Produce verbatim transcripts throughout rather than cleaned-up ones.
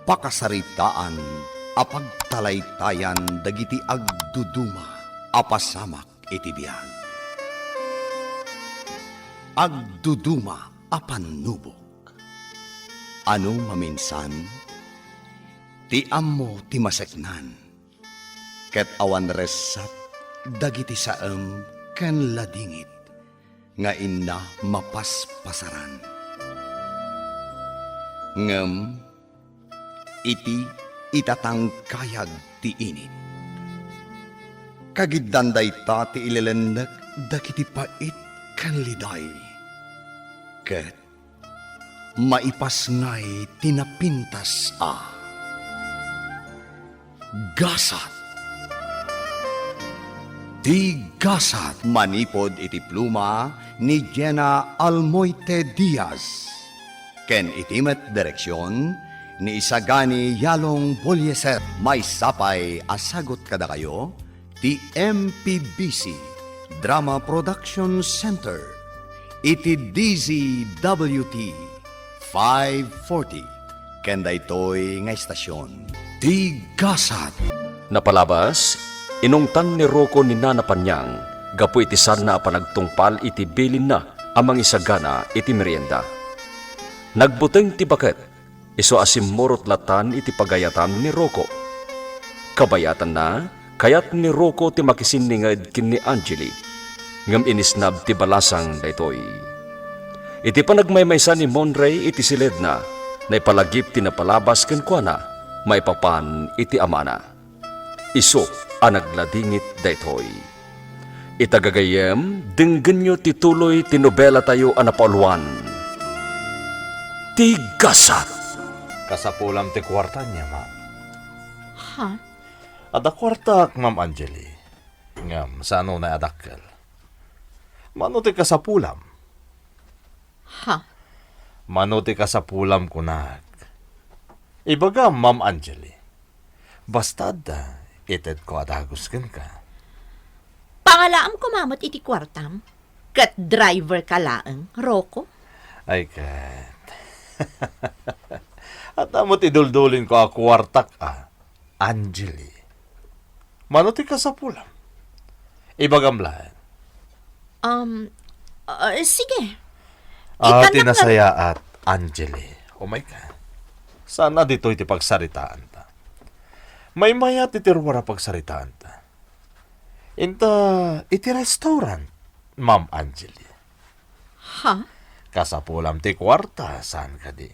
Pakasaritaan a pagtalaytayan dagiti agduduma a pasamak iti biag. Agduduma a pannubok. Ano maminsan, ti ammo ti maseknan, ket awan ressat dagiti saem ken ladingit nga inna mapaspasaran. Ngem iti itatangkayag ti init, kagiddan dayta ti ilelennek dagiti pait ken liday, ket maipasngay ti napintas a gasat. Ti gasat manipud iti pluma ni Jenna Almoite Diaz, ken iti met direksion ni Isagani Yalong Bolieser. Maysa pay a sagut kadakayo ti M P B C Drama Production Center iti D Z W T five forty, ken daytoy nga estasion, ti gasat. Napalabas, inungtan ni Rocco ni Nana Panyang gapu iti saanna a panagtungpal iti bilinna a mangisagana iti merienda. Nagbuteng ti baket, isu a simmurot latan iti pagayatan ni Rocco. Kabayatanna, kayat ni Rocco ti makisinninged ken ni Angeli, ngem inisnab ti balasang daytoy. Iti panagmaymaysa ni Monray iti siledna, naipalagip ti napalabas kenkuana maipapan iti amana. Isu a nagladingit daytoy. Ita gagayyem, denggenyo ti tuloy ti nobelatayo a napauluan, Ti Gasat. Kasapulam ti kuarta, Ma'am. Ha? Adda kuartak, Ma'am Angeli. Ngem, saan unay a dakkel? Mano ti kasapulam? Ha? Mano ti kasapulam, kunak? Ibagam, Ma'am Angeli. Basta adda, itedko a dagus kenka. Pangalaam koma met iti kuartam, ket driver ka laeng, Rocco? Ay, ket. Adda met iduldulinko a kuartak, a. Angeli. Mano ti kasapulam? Ibagam laeng. Um, ah, sige. Ah, ikan ti nasayaat, Angeli. Oh my God. Sana ditoy ti pagsaritaanta. Maymayat iti ruar a pagsaritaanta. Inta iti restaurant, Ma'am Angeli. Ha? Kasapulam ti kuarta, saan kadi?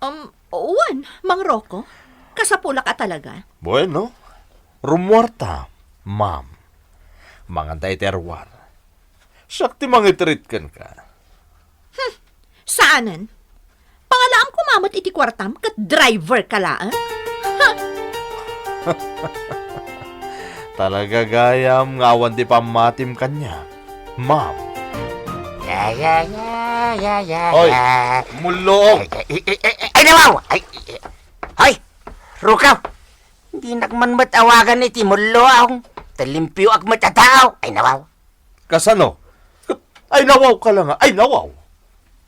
Um, wen, Mang Rocco. Kasapulak a talaga. Bueno, rumuarta, ma'am. Manganta iti ruar. Siak ti mangitrit kenka. Hmm, saanen. Pangalaam koma met iti kuartam ket driver ka laeng. Ha? Talaga gayam nga awan ti pammatim kaniak, ma'am. Ya, ya, ya, ya, ya, Oy, ya. Mulloong! Ay, ay, ay, ay, ay, ay, nawaw! Ay, ay, ay. Hoy! Rukaw! Dinak man met awagan iti Mulloong. Ta limpioak met a tao. Ay, nawaw! Kasano? Ay, nawaw ka la nga. Ay, nawaw!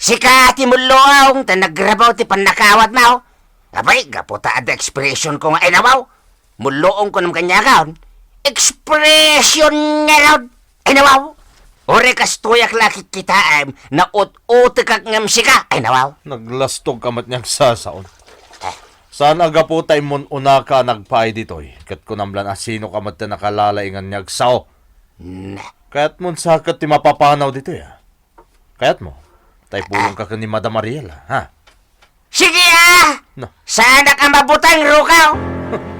Sika ti Mulloong, ta nagrabaw ti pannakaawatmo. Apay, gapu ta adda expression ko nga, ay, nawaw! Mulloong kunam kaniak, expression ngarud. Ay, nawaw! Uray kastoyak la kitkitaem, naut-utekak ngem sika. Ay, nawaw! Naglastog ka met nga agsasaon. Eh. Saan a gapu ta immun-unaka a nagpaay ditoy, ket kunam lan a sino ka met ti nakalalaingan nga agsao? Nah. Kayatmon sa ket ti mapapanaw ditoy, a? Kayatmo? Ta ipulongka ken ni Madam Ariela, ha? Sige, a! No. Saanak a mabuteng, Rukaw.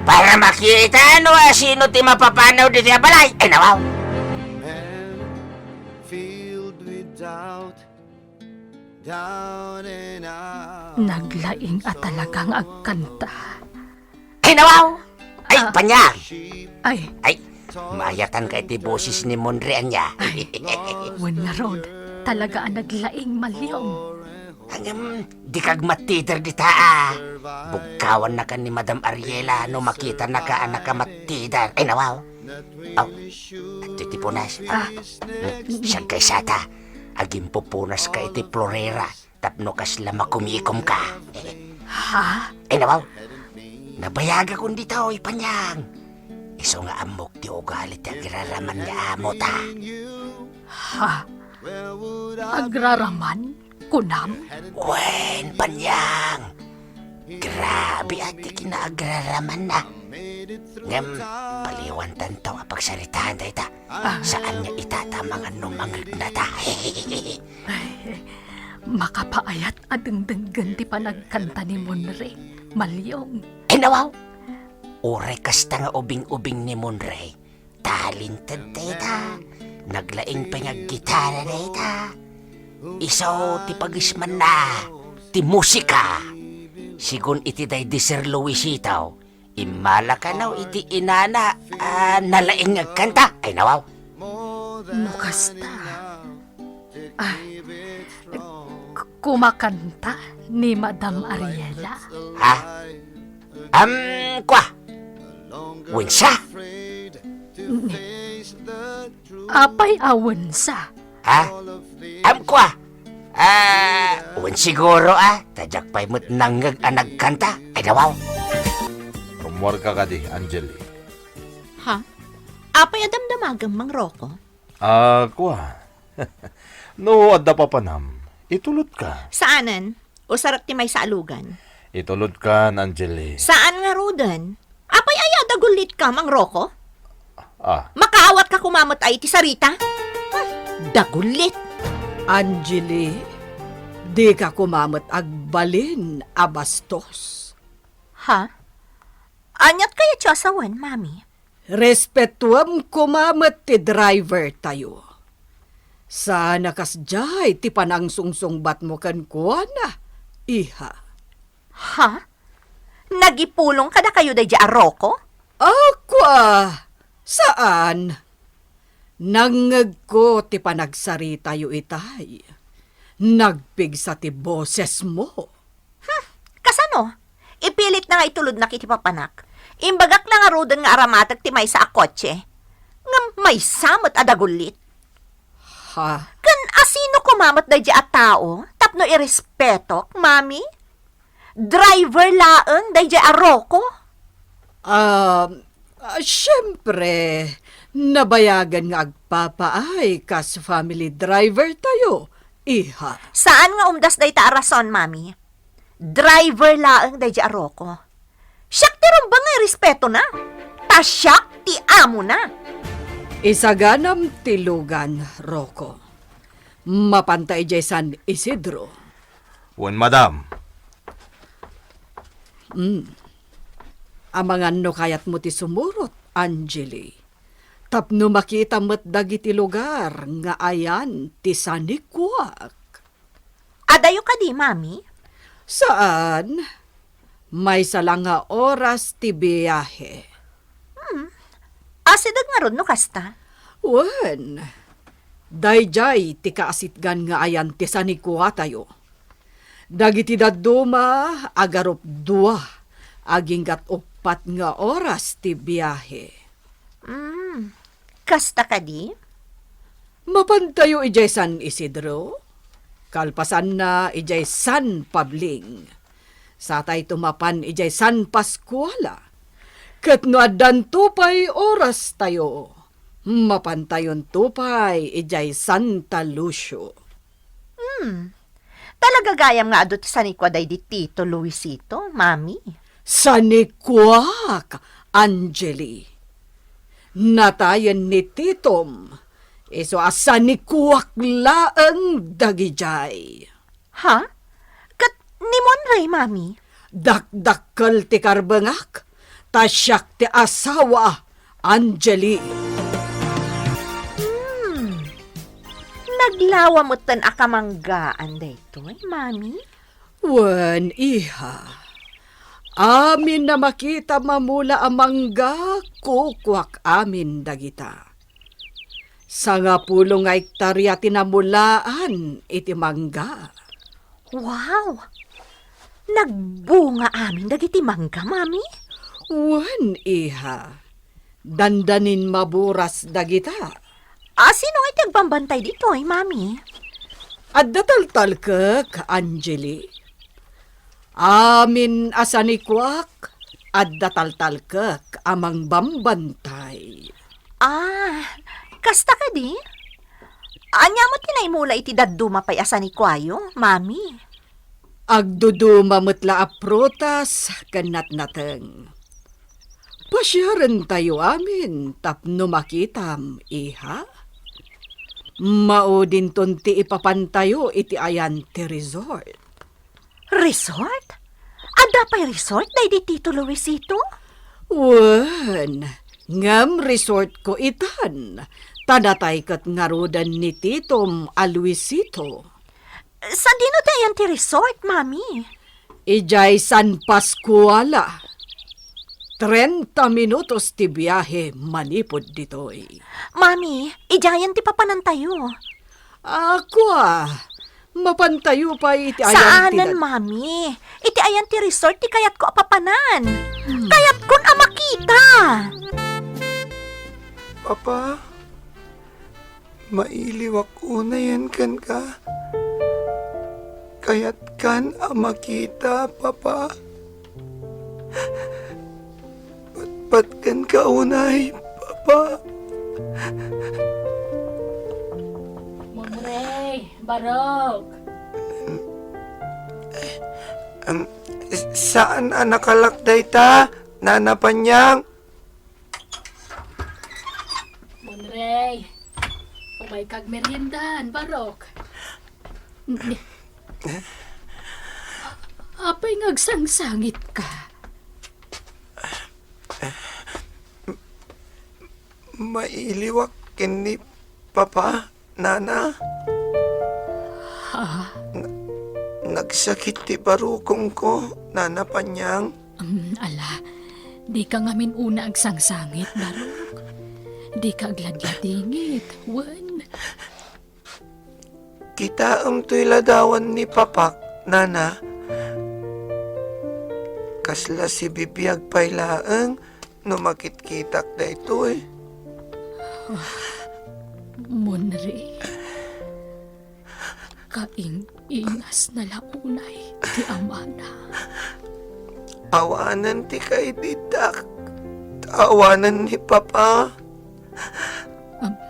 Para makita no a sino ti mapapanaw ditoy a balay. Ay, nawaw. Filled with doubt, down and out. Naglaing a talaga nga agkanta. Ay, nawaw! Ay, ah. Panyang! Ay. Ay, maayatan ka iti boses ni Monre ania. Ay, wen ngarud, talaga a naglaing, Maliom. Ngem, dika agmattider dita, a. Bugkawannakan ni Madam Ariela no makitanaka a nakamattider. Ay, nawaw. Aw, adtoy ti punas. Ah. Hmm, siak kaysa ta. Agimpupunaska iti florera tapno kasla makumikomka. Ha? Ay, nawaw. Nabayagakon ditoy, Panyang. Isu nga ammok ti ugali ti agraraman nga amota. Ha? Agraraman? Kunam? Wen, Panyang. Grabe a ti kinaagraramanna. Ngem, paliwantanto a pagsaritaan dayta. Ah. Saan nga ita ta mangan no mangngegna ta. Makapaayat a dengdenggen ti panagkanta ni Monre, Malyong. Ay, nawaw! Uray kasta nga ubing-ubing ni Monre, talented dayta. Naglaing pay nga gitara dayta. Isu ti pagismanna, ti musika. Sigun iti daydi Sir Luisito, immala kano iti inana a nalaing nga agkanta. Ay, nawaw. No kasta, ah, k-, kumakanta ni Madam Ariela? Ha? Am, kua? Wensa? Apay a wensa? Ha? Am, kua? Ah, wen siguro, ah. Ta diak pay met nangngeg a nagkanta. Ay, nawaw. Rummuarka kadi, Angeli? Ha? Apay a damdamagam, Mang Rocco? Ah, kua. No adda papanam, itulodka. Saanen? Usarek ti maysa a lugan. Itulodkan, Angeli. Saan ngaruden? Apay aya, dagullitka, Mang Rocco? Ah. Makaawatka koma met ay iti sarita? Ah, dagullit. Angeli, dika koma met agbalin a bastos. Ha? Aniat kayatyo a sawen, Mami? Respetuem koma met ti driver tayo. Saan a kasdiay ti panangsungsungbatmo kenkuana, iha. Ha? Nagipulong kadakayo daydiay a Rocco? Ako a, saan. Nangngegko ti panagsaritayo itay. Nagpigsa ti bosesmo. Hmm, kasano? Ipilitna nga itulodnak iti papanak. Imbagak la ngaruden nga aramatek ti maysa a kotse. Ngem maysa met a dagullit. Ha? Ken asino koma met daydiay a tao tapno irespetok, Mami? Driver laeng daydiay a Rocco? Ah, ah, siempre, nabayagen nga agpapaay kas family driver tayo, iha. Saan nga umdas dayta a rason, Mami? Driver laeng daydiay a Rocco. Siak ti rumbeng nga irespetona. Ta siak ti amona. Isaganam ti lugan, Rocco. Mapanta idiay San Isidro. Wen, madam. Mm. Amangan no kayatmo ti sumurot, Angeli. Tapno makita met dagiti lugar nga ayan ti sanikuak. Adayo kadi, Mami? Saan. Maysa la nga oras ti biahe. Hmm. Asideg ngarud no kasta? Wen, daydiay ti kaasitgan nga ayan ti sanikuatayo. Dagiti dadduma, agarupdua, agingga't uppat nga oras ti biahe. Hmm. Kasta kadi? Mapantayo idiay San Isidro, kalpasanna idiay San Pabling. Satayto mapan idiay San Pascuala. Ket no addanto pay orastayo, mapantayonto pay idiay Santa Lucio. Hmm. Talaga gayam nga adu ti sanikua daydi Tito Luisito, Mami? Sanikuak, Angeli. Natayen ni Titom. Isu a sanikuak laeng dagidiay. Ha? Ket ni Monray, Mami? Dakdakkel ti karbengak, ta siak ti asawa, Angeli. Hmm. Naglawa metten a kamanggaan daytoy, Mami? Wen, iha. Amin a makita mamula a mangga, kukuak amin dagita. Sangapulo nga hektaria ti namulaan iti mangga. Wow! Nagbunga amin dagiti mangga, Mami? Wen, iha. Dandanin maburas dagita. A, sino nga iti agbambantay ditoy, Mami? Adda taltalkek, Angeli. Amin a sanikuak, adda taltalkek a mangbambantay. Ah, kasta kadi? Ania met ti naimula iti dadduma pay a sanikuayo, Mami? Agduduma met la a prutas ken natnateng. Pasiarentayo amin tapno makitam, iha. Maudinton ti ipapantayo iti ayan ti resort. Resort? Adda pay resort daydi Tito Luisito? Wen, ngem resortko itan. Ta natay ket ngaruden ni titom a Luisito. Sadino ti ayan ti resort, Mami? Idiay San Pascual. Trenta minutos ti biahe manipud ditoy. Mami, idiayen ti papanantayo. Ako, ah, mapantayo pay iti ayan ti Saanen, dad- Mami. Iti ayan ti resort ti kayatko a papanan. Hmm. Kayatkon a makita. Papa, mailiwak unayen kenka. Kayatkan a makita, Papa. Patpatkenka unay, Papa. Monrey, Barok. Em, saan a nakalak dayta, Nana Panyang? Monrey, umayka agmeriendan, Barok. Apay nga agsangsangitka? Mailiwak ken ni Papa, Nana. Ha? Na-, nagsakit ti barukongko, Nana Panyang. Mm, ala, dika ngamin una agsangsangit, Barok. Dika agladladingit, wen. Kitaem toy ladawan ni Papak, Nana. Kasla sibibiag pay laeng no makitkitak daytoy. Monrey, kaing-ingasna la unay ti amana. Awanen ti kaibidak, ta awanen ni Papa. Am-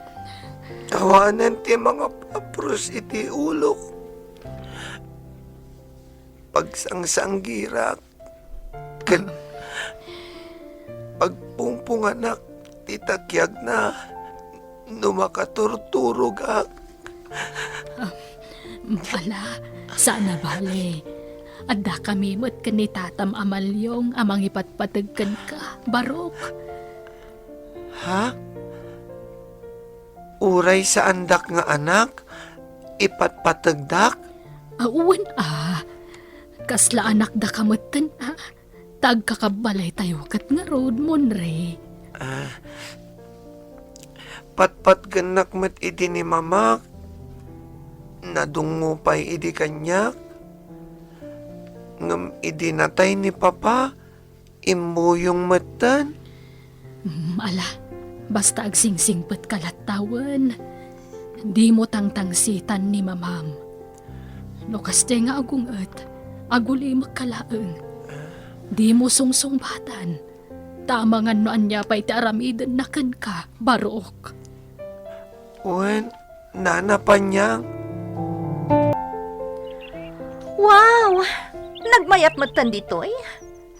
Awanen ti mangapapros iti ulok. Pagsangsanggirak ken pagpungpunganak ti takiagna no makaturturogak. Ala, saan a bale. Addakami met ken ni tatam a Malyong a mangipatpateg kenka, Barok. Ha? Uray saandak nga anak, ipatpategdak? Awan a. Kasla anakdaka metten a. Ta agkakabbalaytayo ket ngarud, Monrey. Ah, patpatgennak met idi ni Mamak. Nadungngo pay idi kaniak. Ngem idi natay ni Papa, immuyong metten. Mm, ala, basta agsingsingpetka latta wen. Dimo tangtangsitan ni Mamam. No kasdiay nga agunget, agulimekka laeng. Dimo sungsungbatan. Ta amangan no ania pay ti aramidenna kenka, Barok. Wen, Nana Panyang. Wow! Nagmayat metten ditoy.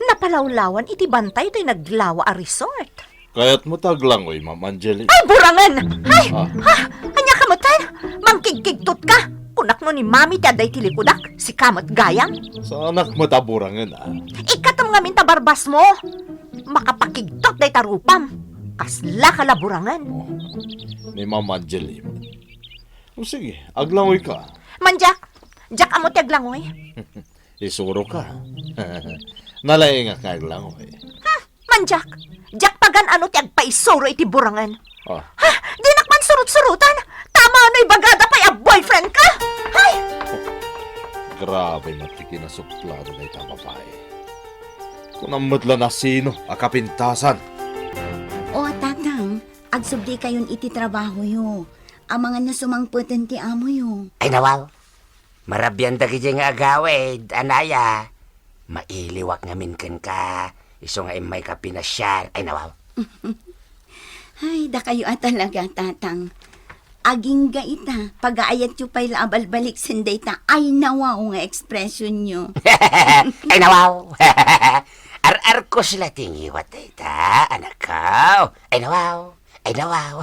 Napalawlawan iti bantay toy naglawa a resort. Kayatmo ta aglangoy, Ma'am Angeli? Ay, burangen! Ay! Ah. Ha? Ania ka metten? Mangkigkigtot ka? Kunak no ni Mami ti adda iti likudak, sika met gayam? Saanak met a burangen, ah. Ikkatem ngamin ta barbasmo. Makapakigtot dayta rupam. Kasla ka la burangen. Oh, ni Ma'am Angeli. O sige, aglangoy ka. Mandiak, diak ammo ti aglangoy. Isuro ka. Nalaingak nga aglangoy. Hmm, mandiak, diak pagan-ano ti agpaisuro iti burangen. Ah. Ha? Dinak man surut-surutan. Tama no ibagada pay a boyfriend ka. Hay! Grabe met ti kinasuplada dayta babae. Kunam met la no sino a kapintasan. O, Tatang, agsubli kayon iti trabahoyo. Amangan no sumangpeten ti amoyo. Ay, nawal. Marabian dagiti nga agawid, anaya. Mailiwak ngamin kenka, isu nga immayka pinasiar. Ay, nawaw. Ay, dakayo a talaga, Tatang. Agingga ita, pagaayatyo pay la a balbaliksen dayta "ay, nawaw" nga ekspresionyo. Ay, nawaw. Ar-arkos la ti ngiwat dayta, anakko. Ay, nawaw. Ay, nawaw.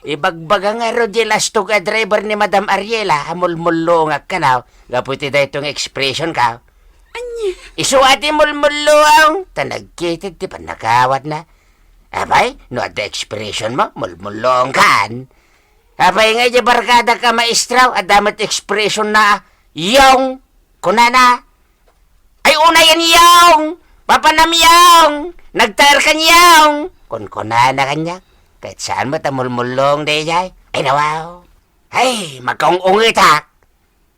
Ibagbaga ngarud diay lastog a driver ni Madam Ariela a mulmulluongak kano gapu iti daytoy nga ekspresionko. Ania? Isu a ti mulmulluong, ta nagkitid ti pannakawatna. Apay, no adda ekspresionmo, mulmulluongkan. Apay nga idiay barkadak a maestro, adda met ekspresionna, "Yong," kunana. "Ay, unayen, Yong! Papanam, Yong! Nagtaerkan, Yong!" kunkunana kaniak. Ket saan met a mulmulluong daydiay. Ay, nawaw. Ay, makaung-ungetak.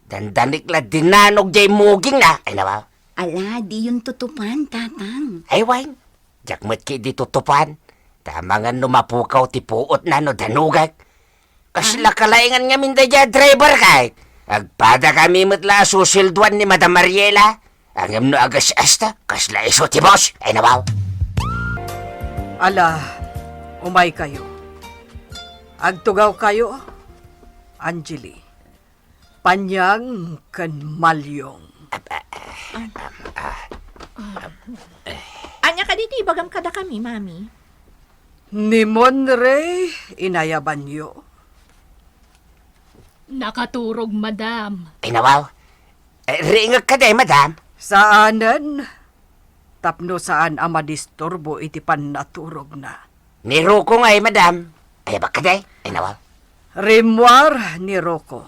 Dandanik la dinanog diay mugingna. Ay, nawaw. Ala, diyon tutupan, Tatang. Ay, wen. Diak met ketdi tutupan. Ta amangan no mapukaw ti puotna no danogek. Kasla kalaingan ngamin daydiay a driver kay. Agpadakami met la a susueldoan ni Madam Ariela. Ngem no agas-asta, kasla isu ti boss. Ay, nawaw. Ala, umaykayo. Agtugawkayo, Angeli. Paniang ken Malyong. Ania kadi ti ibagam kadakami, Mami? Ni Monre, inayabanyo? Nakaturog, Madam. Ay, nawaw. Eh, riingek kadi, Madam? Saanen. Tapno saan a madisturbo iti pannaturogna. Ni Rocco ngay, Madam. Ay, abak kadi? Ay, nawaw. Rimmuar ni Rocco.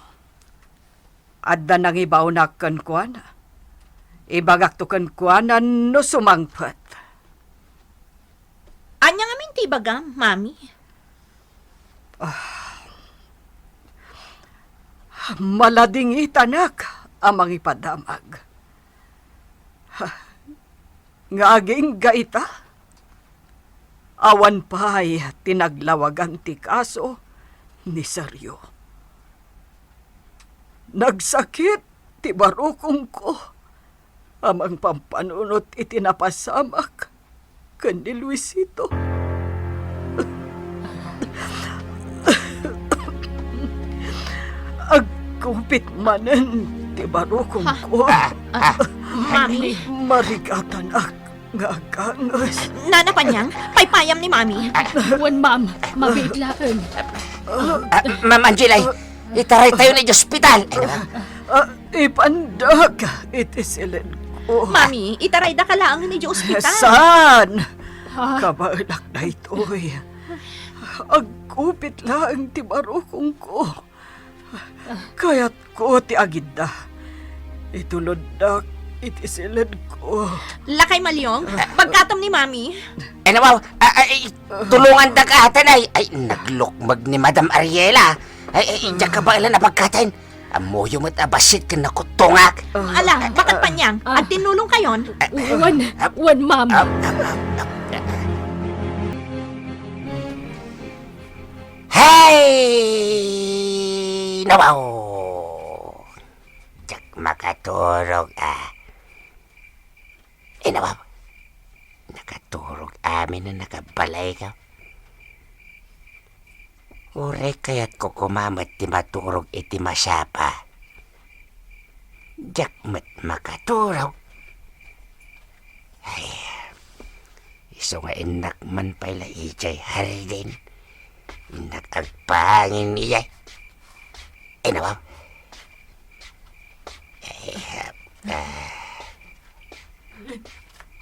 Adda nangibawnak kenkuana. Ibagakto kenkuana no sumangpet. Ania ngamin ti ibagam, Mami? Ah, maladingitanak a mangipadamag. Nga agingga ita, awan pay ti naglawagan ti kaso ni Sergio. Nagsakit ti barukongko a mangpampanunot iti napasamak ken ni Luisito. Agkupit manen ti barukongko. Ha? Ah, ah. Mami. Marigatanak nga aganges. Nana Paniang, paypayam ni Mami. Wen, ma'am. Mabiit laeng. Ah, Ma'am Angela, itaraytayo idiay ospital. Ah, ipandak iti silidko. Mami, itaraydaka laeng idiay ospital. Saan? Ha? Kabaelak daytoy. Agkupit laeng ti barukongko. Kayatko ti agidda. Ituloddak iti silidko. Lakay, Malyong, bagkatom ni Mami. Ay, nawaw, ah, ah, eh, tulongandaka, atan, ay, ay, naglukmeg ni Madam Ariela. Ay, ay, diak kabaelan a bagkaten. Ammoyo met a bassit ken nakuttongak. Ala, baket Paniang, agtinnulongkayon. Wen, wen, ma'am. Ah, ah, ah, ah. Hay! Nawaw! Diak makaturog, ah. Ay, nawaw. Nakaturog amin a nakabalayko. Uray kayatko koma met ti maturog iti masapa. Diak met makaturog. Ay, isu nga innak man pay la idiay hardin. Innak agpangin idiay. Ay, nawaw. Ay, ah.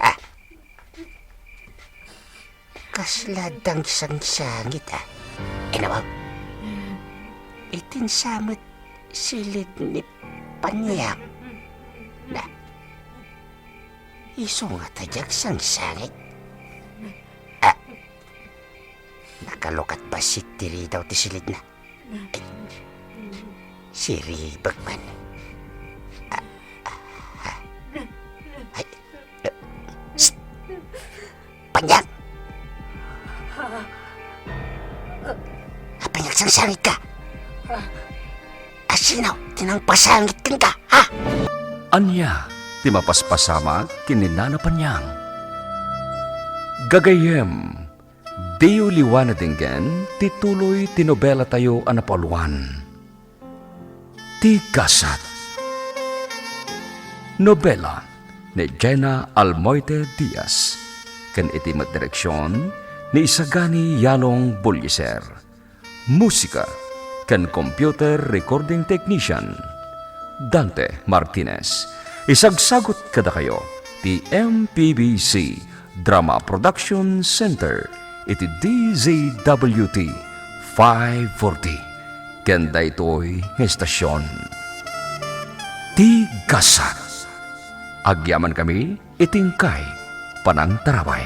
Ah. Kasla dang sangsangit, ah. Ay, nawaw. Itinsa met silid ni Paniang. Na, isu ngata diay agsangsangit. Ah, nakalukat bassit ti ridaw ti silidna. Ay, siribek man. Ah, ah, ah. Ay, eh, pst! Paniang! Apay nga agsangsangit ka? Asino ti nangpasangit kenka, ha? Ania ti mapaspasamak ken ni Nana Panyang. Gagayyem, diyo liwanen denggen ti tuloy ti nobelatayo a napauluan, Ti Gasat. Nobela ni Jena Almoite Diaz, ken iti met direksion ni Isagani Yalong Buliser. Musika ken computer recording technician, Dante Martinez. Isagsagut kadakayo ti M P B C Drama Production Center iti D Z W T five forty. Ken daytoy nga estasion, Ti Gasat. Agyaman kami iti inkay panangtarabay.